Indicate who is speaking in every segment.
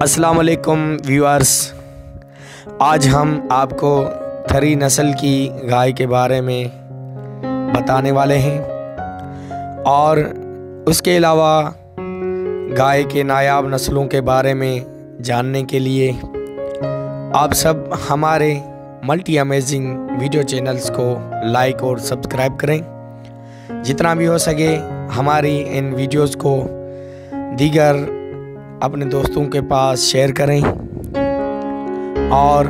Speaker 1: अस्सलाम वालेकुम व्यूअर्स, आज हम आपको थरी नस्ल की गाय के बारे में बताने वाले हैं और उसके अलावा गाय के नायाब नस्लों के बारे में जानने के लिए आप सब हमारे मल्टी अमेजिंग वीडियो चैनल्स को लाइक और सब्सक्राइब करें। जितना भी हो सके हमारी इन वीडियोस को दीगर अपने दोस्तों के पास शेयर करें और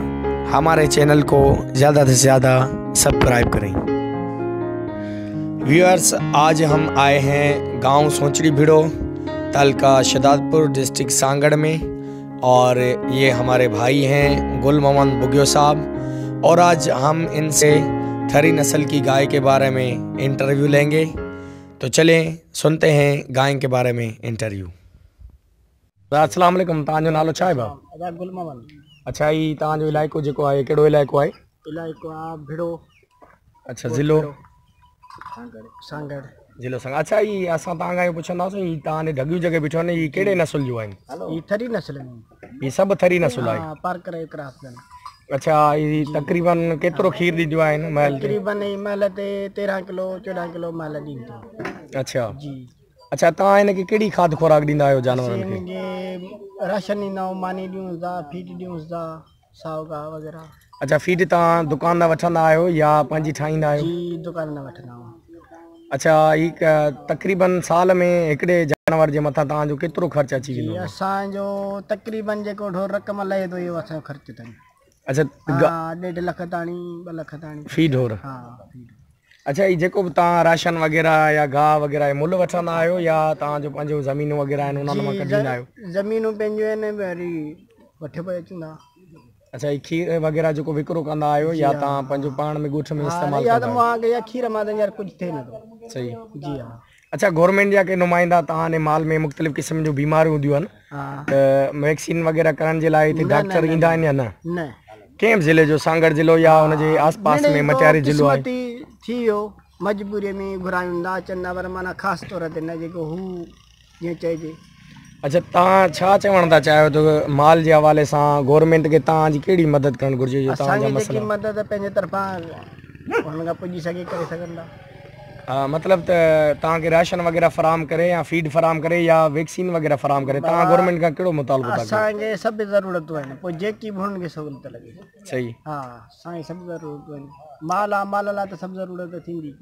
Speaker 1: हमारे चैनल को ज़्यादा से ज़्यादा सब्सक्राइब करें। व्यूअर्स, आज हम आए हैं गांव सोचड़ी भिड़ो, तालका शहदादपुर, डिस्ट्रिक्ट सांगड़ में, और ये हमारे भाई हैं गुल मोहम्मद बुगियो साहब, और आज हम इनसे थरी नस्ल की गाय के बारे में इंटरव्यू लेंगे। तो चलें सुनते हैं गाय के बारे में इंटरव्यू। अस्सलाम वालेकुम, तव्हांजो नालो छा आहे भाउ?
Speaker 2: अदा गुल मोहम्मद।
Speaker 1: अच्छा, ही तव्हांजो इलाइक़ो जेको आहे, कहिड़ो इलाइक़ो आहे?
Speaker 2: इलाइक़ो आहे भिड़ो।
Speaker 1: अच्छा, ज़िलो?
Speaker 2: सांगड़।
Speaker 1: ज़िलो सांगड़। अच्छा, ही असां तव्हां खां इहो पुछंदासीं, ही तव्हां ढॻियूं जेके बीठो आहिनि, ही कहिड़े नस्ल जूं आहिनि?
Speaker 2: ही थरी नस्ल में।
Speaker 1: ही सभु थरी नस्ल आहे?
Speaker 2: हां, पार्कर क्रॉस आहिनि।
Speaker 1: अच्छा, ही तक़रीबन केतिरो खीर ॾींदियूं आहिनि महल ते?
Speaker 2: तक़रीबन ही महल ते 13 किलो 14 किलो महल ॾींदियूं।
Speaker 1: अच्छा
Speaker 2: जी।
Speaker 1: अच्छा, तव्हां हिनखे कहिड़ी खाद खुराक ॾींदा आहियो जानवरनि
Speaker 2: खे? राशन ॾींदा आहियूं, मानी ॾियूं था, फीड ॾियूं था, साओ घाह वग़ैरह।
Speaker 1: अच्छा, फीड तव्हां दुकान तां वठंदा आहियो या पंहिंजी ठाहींदा आहियो?
Speaker 2: जी, दुकान तां वठंदा आहियूं।
Speaker 1: अच्छा, ही तक़रीबन साल में हिकिड़े जानवर जे मथां तव्हांजो केतिरो ख़र्च अची वेंदो?
Speaker 2: असांजो तक़रीबन जेको ढोर रक़म लहे थो, इहो असांजो ख़र्च अथनि।
Speaker 1: अच्छा,
Speaker 2: 1.5 लख ताणी, 2 लख ताणी
Speaker 1: फी ढोर?
Speaker 2: हा।
Speaker 1: अच्छा, ही जेको बि तव्हां राशन वग़ैरह या घाह वग़ैरह मुल वठंदा आहियो या तव्हांजो पंहिंजो ज़मीनूं वग़ैरह आहिनि उन्हनि मां कढींदा आहियो?
Speaker 2: ज़मीनूं पंहिंजूं आहिनि, वरी वठी पए अचूं था।
Speaker 1: अच्छा, ही खीर वग़ैरह जेको विकिरो कंदा आहियो या तव्हां पंहिंजो पाण में ॻोठ में इस्तेमालु कंदा
Speaker 2: आहियो? खीर मां त यार कुझु थिए नथो।
Speaker 1: सही
Speaker 2: जी। हा।
Speaker 1: अच्छा, गवर्नमेंट जा के नुमाइंदा तव्हां माल में मुख़्तलिफ़ क़िस्म जूं बीमारियूं हूंदियूं आहिनि त वैक्सीन वग़ैरह करण जे लाइ हिते डॉक्टर ईंदा आहिनि या न?
Speaker 2: न।
Speaker 1: कंहिं बि ज़िले जो, सांगड़ ज़िलो या हुनजे आस पास में मटियारी ज़िलो आहे?
Speaker 2: थी वियो मजबूरीअ में घुरायूं था, अचनि था, पर माना ख़ासि तौर ते न, जेको हू जीअं चइजे।
Speaker 1: अच्छा, तव्हां छा चवण था चाहियो त माल जे हवाले सां गवर्नमेंट खे तव्हांजी कहिड़ी मदद करणु घुरिजे?
Speaker 2: असांजी जेकी मदद पंहिंजे तरफ़ां हुननि खां पुॼी सघे, करे सघनि था।
Speaker 1: मतिलबु त तव्हांखे राशन वग़ैरह फराहम करे या फीड फराहम करे या वैक्सीन वग़ैरह फराहम करे, तव्हां गवर्नमेंट खां कहिड़ो मुतालबो था कयो?
Speaker 2: असांखे सभु ज़रूरतूं आहिनि, पोइ जेकी बि हुननि खे सहूलियत लॻे।
Speaker 1: सही।
Speaker 2: हा, असांखे सभु ज़रूरतूं आहिनि, माल आहे, माल लाइ त सभु ज़रूरत थींदी।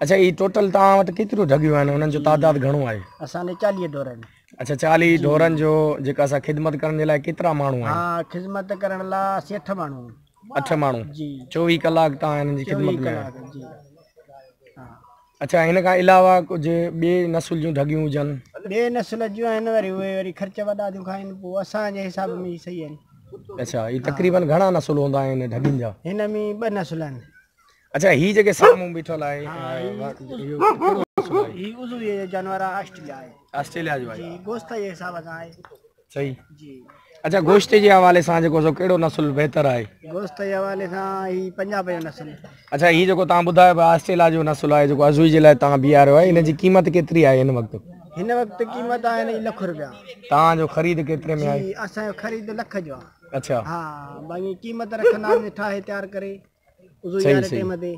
Speaker 1: अच्छा, ही टोटल तव्हां वटि केतिरियूं ढॻियूं आहिनि, हुननि जो तादाद घणो आहे?
Speaker 2: असांजे 40 ढोर आहिनि।
Speaker 1: अच्छा, 40 ढोरनि जो जेका असां ख़िदमत करण जे लाइ केतिरा माण्हू आहिनि?
Speaker 2: हा, ख़िदमत करण लाइ असीं 8 माण्हू।
Speaker 1: 8 माण्हू
Speaker 2: जी।
Speaker 1: 24 कलाक तव्हां हिननि जी ख़िदमत में आहियो?
Speaker 2: जी।
Speaker 1: अच्छा, हिन खां अलावा कुझु ॿिए नस्ल जूं ढॻियूं हुजनि?
Speaker 2: ॿिए नस्ल जूं आहिनि, वरी उहे वरी ख़र्च वॾा थियूं खाइनि, पोइ असांजे हिसाब में ई सही आहिनि।
Speaker 1: अच्छा, ही तक़रीबन घणा नस्ल हूंदा आहिनि ढॻियुनि जा?
Speaker 2: हिन में 2 नस्ल आहिनि।
Speaker 1: अच्छा, ही जेके साम्हूं बीठल आहे,
Speaker 2: ही उज़ुवी जो जानवर आहे, ऑस्ट्रेलिया आहे।
Speaker 1: ऑस्ट्रेलिया जो आहे?
Speaker 2: जी, गोश्त जे हिसाब सां आहे।
Speaker 1: सही
Speaker 2: जी।
Speaker 1: अच्छा, गोश्त जे हवाले सां जेको सो कहिड़ो नस्ल बहितर आहे?
Speaker 2: गोश्त जे हवाले सां ही पंजाब जो नस्ल।
Speaker 1: अच्छा, ही जेको तव्हां ॿुधायो ऑस्ट्रेलिया जो नस्ल आहे, जेको अज़ुई जे लाइ तव्हां बीहारियो आहे, हिन जी क़ीमत केतिरी आहे हिन वक़्तु?
Speaker 2: हिन वक़्तु क़ीमत आहे हिन जी 1 लाख रुपया।
Speaker 1: तव्हांजो ख़रीद केतिरे में आहे?
Speaker 2: असांजो ख़रीद 1 लाख जो आहे।
Speaker 1: अच्छा।
Speaker 2: हा, बाक़ी क़ीमत रखंदासीं ठाहे तयारु करे उज़ुई वारे टाइम ते।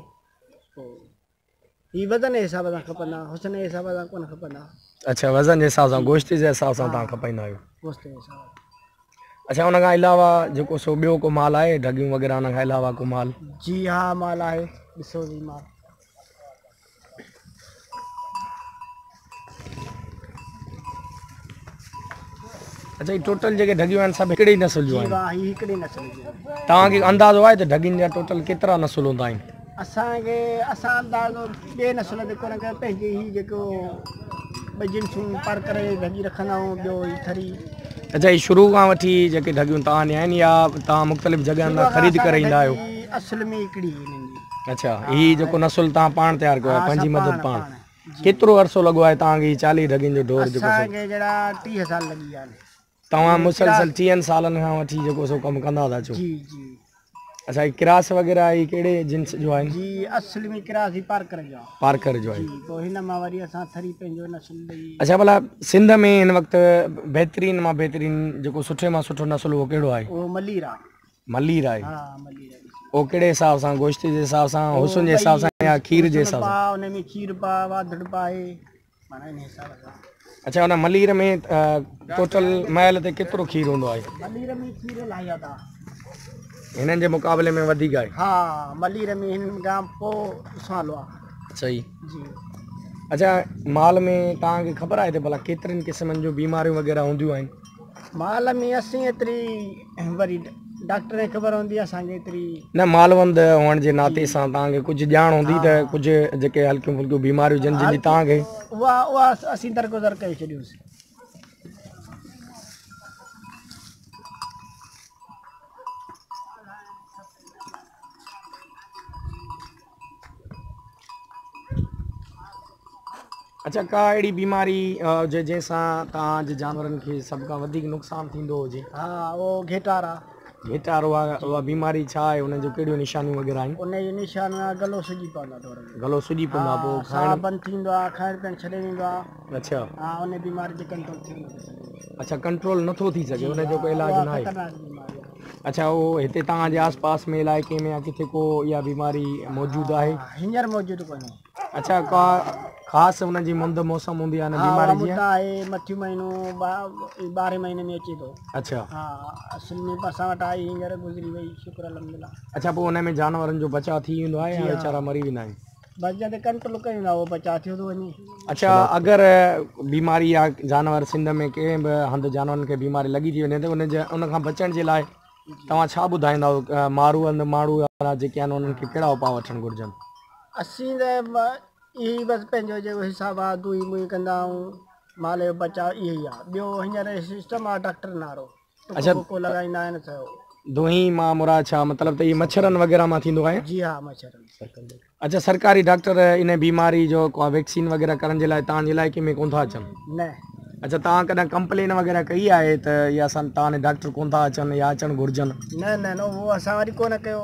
Speaker 2: ही वज़न जे हिसाब सां खपंदा, हुस्न जे हिसाब सां कोन खपंदा।
Speaker 1: अच्छा, वज़न जे हिसाब सां, गोश्त जे हिसाब सां तव्हां खपाईंदा आहियो?
Speaker 2: गोश्त जे हिसाब सां।
Speaker 1: अच्छा, उन खां अलावा जेको सो ॿियो को माल आहे, ढॻियूं वग़ैरह, उन खां अलावा को माल?
Speaker 2: जी हा, माल आहे, ॾिसो जी माल।
Speaker 1: अच्छा, ही टोटल जेके ढॻियूं आहिनि सभु हिकिड़े ई नस्ल जूं आहिनि?
Speaker 2: ही हिकिड़े नस्ल जूं आहिनि।
Speaker 1: तव्हांखे अंदाज़ो आहे त ढॻियुनि जा टोटल केतिरा नस्ल हूंदा आहिनि?
Speaker 2: असांखे असां अंदाज़ो ॿिए नस्ल ते कोन कयो, पंहिंजी ही जेको ॿ जिन्सूं पार्कर ढॻी रखंदा आहियूं, ॿियो ही थरी।
Speaker 1: अच्छा, ही शुरू खां वठी जेके ढॻियूं तव्हां आहिनि या तव्हां मुख़्तलिफ़ जॻहियुनि तां ख़रीद करे ईंदा आहियो?
Speaker 2: असल में हिकिड़ी हिननि जी।
Speaker 1: अच्छा, ही जेको नस्ल तव्हां पाण तयारु कयो आहे, पंहिंजी मदद पाण? केतिरो अरसो लॻो आहे तव्हांखे 40 ढॻियुनि जो ढोर जेको?
Speaker 2: असांखे जहिड़ा 30 साल लॻी विया आहिनि।
Speaker 1: तव्हां मुसलसल 30 सालनि खां वठी जेको सो कमु कंदा था अचो?
Speaker 2: जी जी।
Speaker 1: اڇا هي ڪراس وغيره هي ڪهڙي جنس جو آهن؟
Speaker 2: جي اصل ۾ ڪراس هي پارڪر جو آهي.
Speaker 1: پارڪر جو آهي.
Speaker 2: جي پوء هن مان وري اسان ٿري پنهنجو نسل ڏئي.
Speaker 1: اڇا ڀلا سنڌ ۾ هن وقت بهترين مان بهترين جيڪو سٺي مان سٺو نسل اهو ڪهڙو آهي؟
Speaker 2: اهو ملير آهي.
Speaker 1: ملير آهي.
Speaker 2: ها ملير آهي.
Speaker 1: اهو ڪهڙي حساب سان گوشت جي حساب سان حسن جي حساب سان يا کير جي حساب سان؟
Speaker 2: ان ۾ کير به آهي واڌڙ به آهي معنيٰ ان حساب سان.
Speaker 1: اڇا ان ملير ۾ ٽوٽل مهل تي ڪيترو کير هوندو آهي؟
Speaker 2: ملير ۾ کير الاهي زياده آهي.
Speaker 1: هنن جي مقابلي ۾ وڌيڪ آهي.
Speaker 2: ها ملير ۾ هنن کان پوء سوالو آهي.
Speaker 1: صحيح.
Speaker 2: جي.
Speaker 1: اڇا مال ۾ توهان کي خبر آهي ته ڀلا ڪيترين قسمن جون بيماريون وغيره هونديون آهن؟
Speaker 2: مال ۾ اسين ايتري وري ڊاڪٽر کي خبر هوندي اسان کي ايتري.
Speaker 1: نه مالوند هئڻ جي ناتي سان توهان کي ڪجهه ڄاڻ هوندي ته ڪجهه جيڪي هلڪيون ڦلڪيون بيماريون جن جن جي توهان کي.
Speaker 2: اها اها اسين درگذر ڪري ڇڏيوسين.
Speaker 1: اڇا ڪا اهڙي بيماري هجي جنهن سان توهان جي جانورن کي سڀ کان وڌيڪ نقصان ٿيندو هجي؟
Speaker 2: ها اهو گهيٽارا.
Speaker 1: گهيٽارو آهي اها بيماري ڇا آهي ان جون ڪهڙيون نشانيون وغيره آهن؟
Speaker 2: ان جون نشانيون آهي گلو سڄي پوندو آهي ڍورن جو.
Speaker 1: گلو سڄي پوندو آهي پوء
Speaker 2: کائڻ. ساهه بند ٿيندو آهي کائڻ پيئڻ ڇڏي ويندو آهي.
Speaker 1: اڇا.
Speaker 2: ها ان بيماري تي ڪنٽرول ٿي نٿو سگهي.
Speaker 1: اڇا ڪنٽرول نٿو ٿي سگهي ان جو ڪو علاج ناهي.
Speaker 2: خطرناڪ بيماري آهي.
Speaker 1: اڇا اهو هتي توهان جي آس پاس ۾ علائقي ۾ يا ڪٿي ڪو اها بيماري موجود آهي؟
Speaker 2: هينئر موجود ڪونهي.
Speaker 1: اڇا ڪا خاص ان جي مند موسم هوندي آهي ان بيماري جي؟
Speaker 2: ها آهي مٿيون مهينو ٻارهين مهيني ۾ اچي ٿو.
Speaker 1: اڇا.
Speaker 2: ها اصل ۾ اسان وٽ آئي هينئر گذري وئي شڪر الحمدلله.
Speaker 1: اڇا پوء ان ۾ جانورن جو بچاء ٿي ويندو آهي يا ويچارا مري ويندا آهن؟
Speaker 2: بس جڏهن ڪنٽرول ڪيون ٿا اهو بچاء ٿيو ٿو وڃي.
Speaker 1: اڇا اگر بيماري يا جانور سنڌ ۾ ڪنهن به هنڌ جانورن کي بيماري لڳي ٿي وڃي ته ان جي ان کان بچڻ جي لاء توهان ڇا ٻڌائيندؤ ماروئند ماڻهو وارا جيڪي آهن انهن کي ڪهڙا اپاء وٺڻ گهرجن؟
Speaker 2: اسين ته اهي ئي بس پنهنجو جيڪو حساب آهي دوئي موئي ڪندا آهيون مال جو بچاء اهي ئي آهي ٻيو هينئر سسٽم آهي ڊاڪٽرن وارو
Speaker 1: اڇا
Speaker 2: ٽڪو لڳائيندا آهن سو.
Speaker 1: دونهين مان مراد ڇا مطلب ته اهي مڇرن وغيره مان ٿيندو آهي؟
Speaker 2: جي ها مڇرن.
Speaker 1: اڇا سرڪاري ڊاڪٽر ان بيماري جو ڪا ويڪسين وغيره ڪرڻ جي لاء توهان جي علائقي ۾ ڪونه ٿا اچن؟
Speaker 2: نه.
Speaker 1: اڇا توهان ڪڏهن ڪمپلين وغيره ڪئي آهي ته اها اسان توهان ڏي ڊاڪٽر ڪونه ٿا اچن يا اچڻ گهرجن؟
Speaker 2: نه نه نه اهو اسان وري ڪونه ڪيو.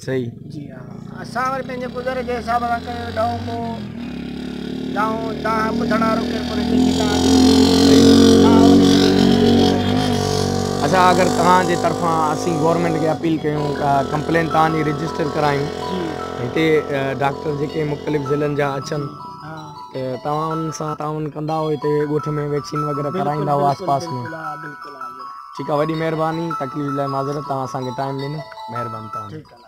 Speaker 1: صحيح.
Speaker 2: جي ها اسان وري پنهنجي گذر جي حساب سان ڪيو ڏهون پوء دانهون دانهن ٻڌڻ وارو ڪير ڪونهي جنهن جي دانهن ٻڌي
Speaker 1: اڇا اگر توهان جي طرفان اسين گورنمينٽ کي اپيل ڪيون ڪا ڪمپلين توهان جي رجسٽر ڪرايون
Speaker 2: جي
Speaker 1: هتي ڊاڪٽر جيڪي مختلف ضلعن جا اچن
Speaker 2: ها
Speaker 1: ته توهان انهن سان تعاون ڪندا هو هتي ڳوٺ ۾ ويڪسين وغيره
Speaker 2: بلڪل
Speaker 1: ڪرائيندا هو آس
Speaker 2: بلڪل
Speaker 1: پاس ۾
Speaker 2: بلڪل ها بلڪل ها
Speaker 1: ٺيڪ آ وڏي مهرباني تڪليف لاء معذرت توهان اسان کي ٽائيم ڏنو مهرباني توهان جي.
Speaker 2: ٺيڪ آ.